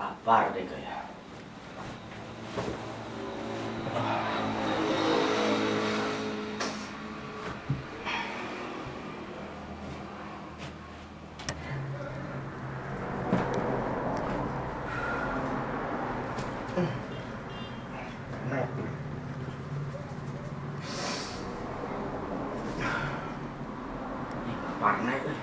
Lapar deh kayak. Warna itu.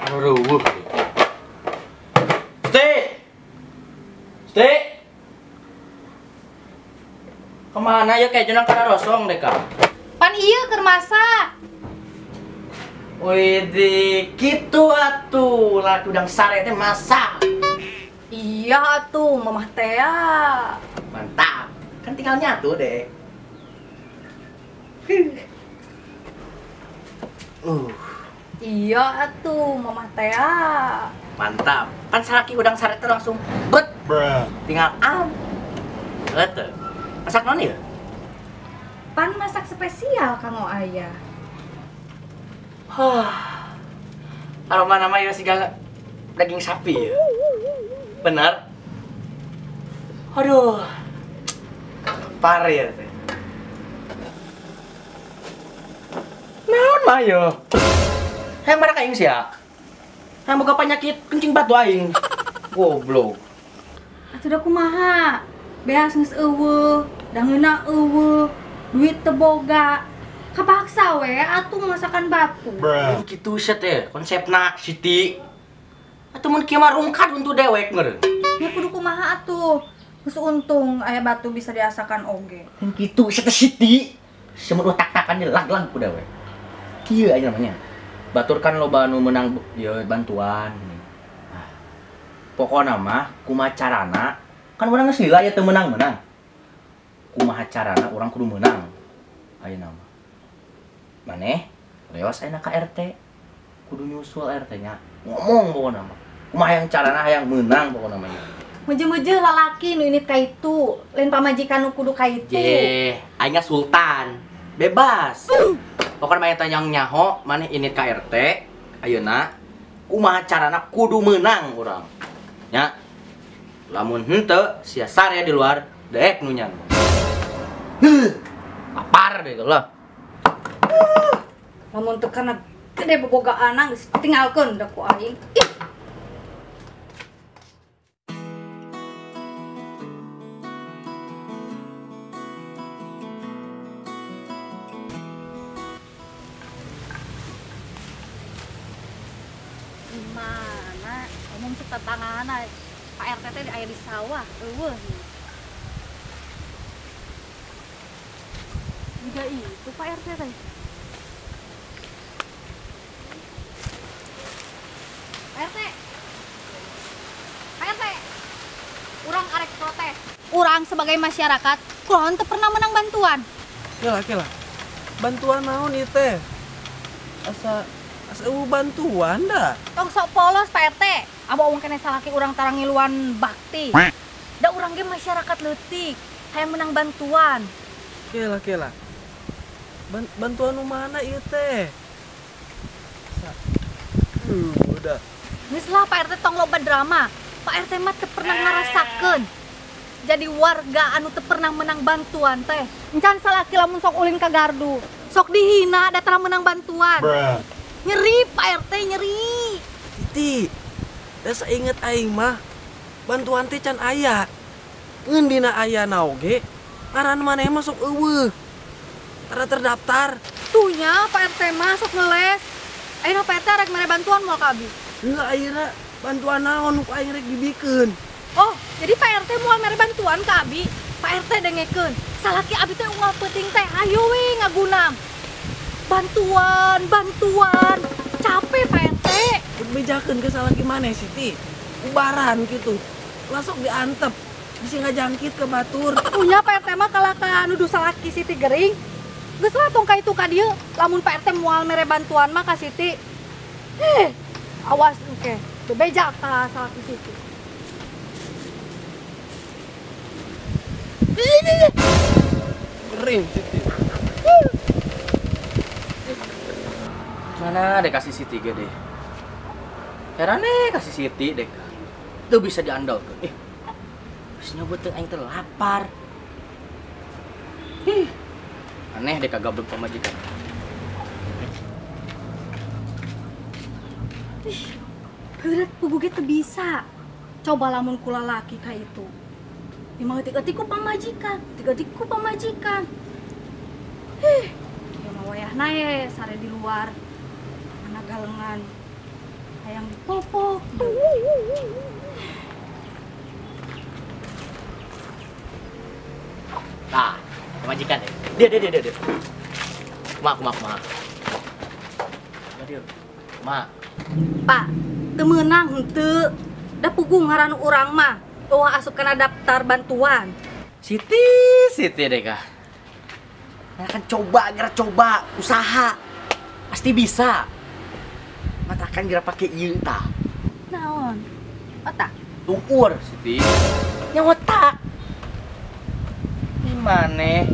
Aduh. Stik. Kemana ya kayak jenang kana rosong deh kak? Pan iya keur masak. Widih, gitu atuh laki udang sare teh masak. Iya atuh, mamah teh. Mantap. Kan tinggal nyatu deh. Iya atuh, mamah teh. Mantap. Kan salaki udang sare teh langsung bet. Bruh. Tinggal am. Betul. Masak non ya? Pan masak spesial kanggo ayah. Huh. Aroma nama ya siga daging sapi ya. Benar? Aduh. Lapar ya teh. Naon mah yo? Hayang mana aing sia? Hayang boga penyakit kencing batu aing. Goblok. Atuh da kumaha? Beas geus eueuh, dangeuna eueuh, duit teu boga. Kapaksa we atuh masakan batu. Kitu sia teh konsepna Siti. Atuh mun kieu mah rungkad untuk dewek meureun. Ya kudu kumaha atuh. Geus untung aya batu bisa diasakan oge. Kitu sia teh Siti. Semut tak-takan lag-lag ku dewek. Kieu aja namanya. Batur kan loba nu menang ya bantuan. Nah, pokona mah kumaha carana kan urang geus lila ya teu menang-menang. Kumaha carana urang kudu menang. Ayeuna mah. Maneh leos ayeuna ka RT. Kudu nyusul RT-nya. Ngomong pokona mah. Kumaha yang carana hayang menang pokona mah. Meje-meje lalaki nu init ka itu, lain pamajikan nu kudu ka itu. Ye, aingna sultan. Bebas. Pokoknya maneh teh yang nyaho, maneh init ka RT ayeuna kumaha carana kudu menang urang. Nya. Lamun henteu sia sare di luar daek nu nyan. Lapar deh lah. Lamun teu kana gede bobogaana geus tinggalkeun da ku aing. Ih. Gimana? Ngomong cek tetanggaana Pak RT teh aya di sawah, eueuh. Juga itu Pak RT teh. Pak RT. Pak RT. Urang arek protes. Urang sebagai masyarakat, kunaon teu pernah menang bantuan. Kela kela. Bantuan naon ieu teh? Asa eueuh bantuan dah. Tong sok polos Pak RT. Aba urang kene salaki urang tarang ngiluan bakti. Da urang ge masyarakat leutik, hayang menang bantuan. Kela kela. Bantuan nu mana ieu teh? Udah. Geus lah Pak RT tong loba drama. Pak RT mah teu pernah ngarasakeun. Jadi warga anu teu pernah menang bantuan teh. Encan salaki lamun sok ulin ka gardu, sok dihina da tara menang bantuan. Bruh. Nyeri Pak RT nyeri. Siti, da sainget aing mah bantuan teh can aya. Ngeun dina ayana oge ngaran maneh mah sok eueuh. Tara terdaftar. Tuh nya Pak RT mah sok ngeles. Ayeuna Pak RT rek mere bantuan moal ka abi. Heuh ayeuna bantuan naon ku aing rek dibikeun. Oh, jadi Pak RT moal mere bantuan ka abi. Pak RT dengekeun. Salaki abi teh unggal peuting teh hayu we ngagunam. Bantuan, bantuan. Capek Pak RT. Bejakeun ke salaki maneh Siti. Ubaran gitu. Lah sok diantep. Bisa ngajangkit ke batur. Punya Pak RT mah kalah ka nuduh salaki Siti gering. Geus lah tong ka itu ka dieu. Lamun Pak RT moal mere bantuan mah ka Siti. Awas engke. Bebeja ka salaki Siti. Gering Siti. Mana deh kasih Siti gede. Heran deh kasih Siti deh. Itu bisa diandalkan. Terus nyoba tuh aing teh lapar. Ih. Aneh deh kagak pamajikan. Ih, heureut pugu ge teu bisa. Coba lamun kula laki ka itu. Imah eutik-eutik ku pamajikan, eutik-eutik ku pamajikan. Ih, ieu mah wayahna ye sare di luar. Anak galengan. Hayang dipopok. Nah, pamajikan deh. Dia. Mak. Dia. Mak. Pak, teu meunang henteu. Da puguh ngaran urang mah. Eueuh asup kana daftar bantuan. Siti deh kah. Nah, kan coba, gerak coba, usaha. Pasti bisa. Matakan gerak pake ieu tah. Naon? Otak. Tuur, Siti. Nya otak. Gimana?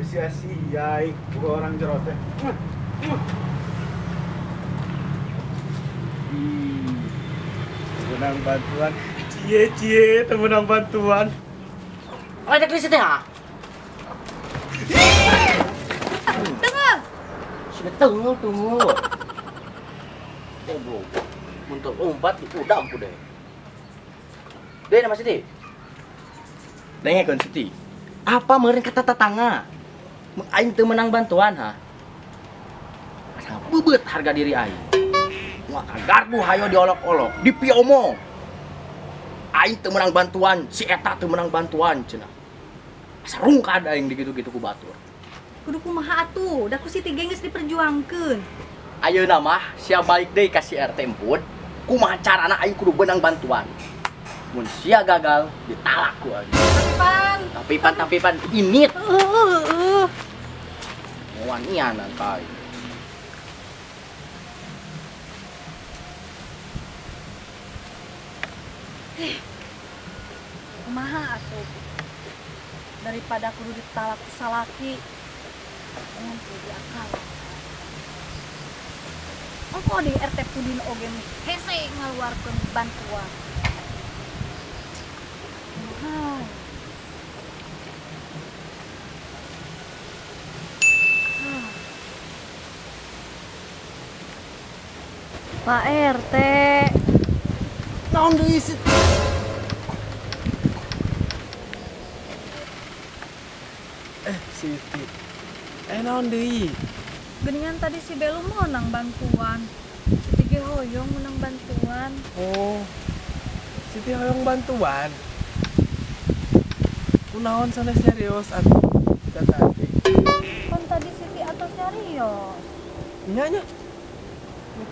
Sia-sia gua orang jero teh. Menang bantuan. Cie, menang bantuan. Ada klise teh ah. Tengah. Sudah tengah tuh. Goblok. Mun lompat udah aku deh. Deh nama Siti. Dengekeun Siti. Apa meureun kata tetangga? Aing teu menang bantuan ha. Asa beubeut harga diri aing. Wah kagarbu hayo diolok-olok, dipiomong. Aing teu menang bantuan, si eta teu menang bantuan cenah. Asa rungkad aing digitu-gitu ku batur. Kudu kumaha atuh, da ku Siti ge geus diperjuangkeun. Ayeuna mah sia balik deui ka si RT Emput, kumaha carana aing kudu beunang bantuan. Mun sia gagal, ditalak ku aing. Tapi pan init. Wanian ka aing. Kumaha atuh? Daripada kudu ditalak ku salaki, mun kudu diakal. Ongko di RT Pudin oge mah hese ngaluarkeun bantuan. Kumaha? Pak RT. Naon deui sih? Siti. Naon deui? Geningan tadi si Belu menang bantuan. Siti ge hoyong menang bantuan. Oh. Siti hoyong bantuan. Kunaon sanes serius atuh tadi. Kan tadi Siti atos serius. Nya nya.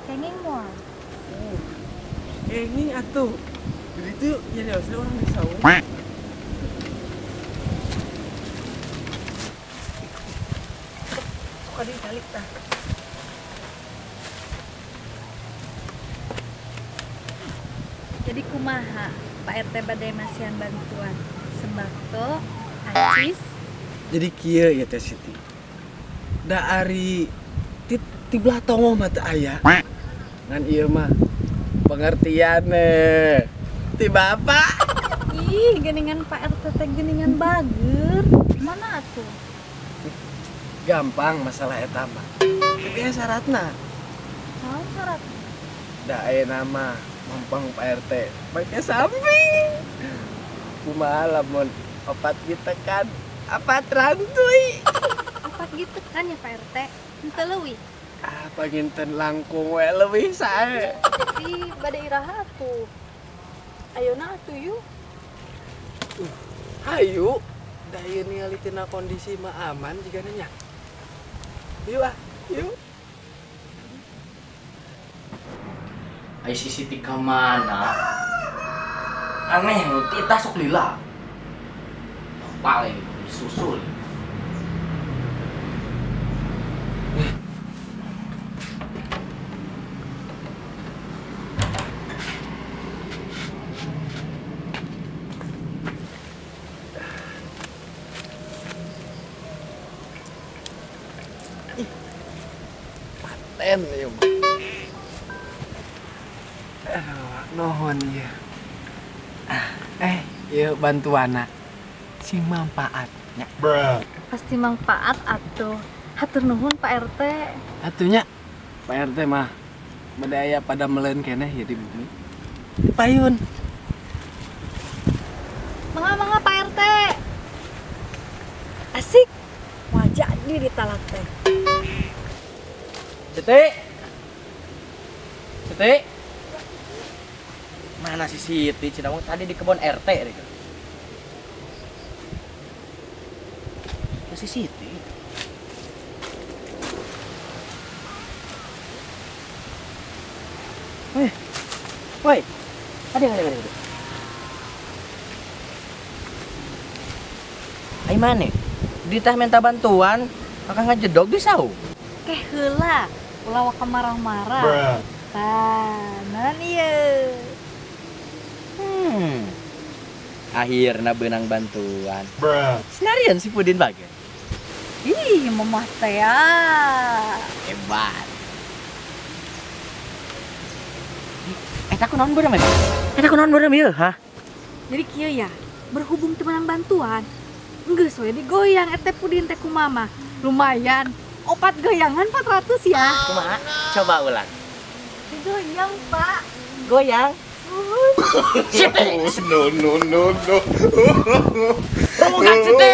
Kenging moal. Kenging atuh. Jadi itu nyarios orang di sawah. Suka dibalik tah. Jadi kumaha Pak RT badai masihan bantuan sembako, acis. Jadi kieu ya teh Siti. Da ari ti belah tongoh mah teu aya. Ngan ieu mah pengertian ti bapak. Ih, geningan Pak RT teh geningan bager. Mana atuh? Gampang masalah eta mah. Tapi aya syaratna. Naon syarat? Da aya nama mampang Pak RT make samping. Kumaha lamun opat gitu kan? Apa rantuy? Opat gitu kan ya Pak RT? Henteu leuwih. Ah, panginten langkung we leuwih sae. Di bade iraha atuh. Ayeuna atuh yuk. Hayu. Da ieu ningali tina kondisi mah aman jigana nya. Yuk ah, yuk. Ai si Siti ka mana? Aneh, kita sok lila. Paling disusul. Paten ieu mah. Aduh, nuhun ieu. Ieu bantuanna sing manfaat nya. Pasti manfaat atuh. Hatur nuhun Pak RT. Atuh nya Pak RT mah bade aya pada meleun keneh ieu di bumi. Payun. Mangga-mangga Pak RT. Asik. Wah jadi ditalak teh. Siti. Siti. Mana si Siti? Cenah tadi di kebun RT gitu. Si Siti. Woi. Woi. Ada. Ai mane? Ditah minta bantuan, maka ngajedog di sau. Keh heula, ulah waka marah-marah. Tah, naon ieu? Akhirna beunang bantuan. Senarian si Pudin bager. Ih, mamah teh ya. Hebat. Eta kunaon beurang eta? Eta kunaon beurang ieu, hah? Jadi kieu ya, berhubung teu meunang bantuan, geus we digoyang RT Pudin teh ku mama. Lumayan, 4 goyangan 400 ya. Kumaha? Coba ulang. Digoyang, Pak. Goyang. Siti. No no no no. Rombongan Siti.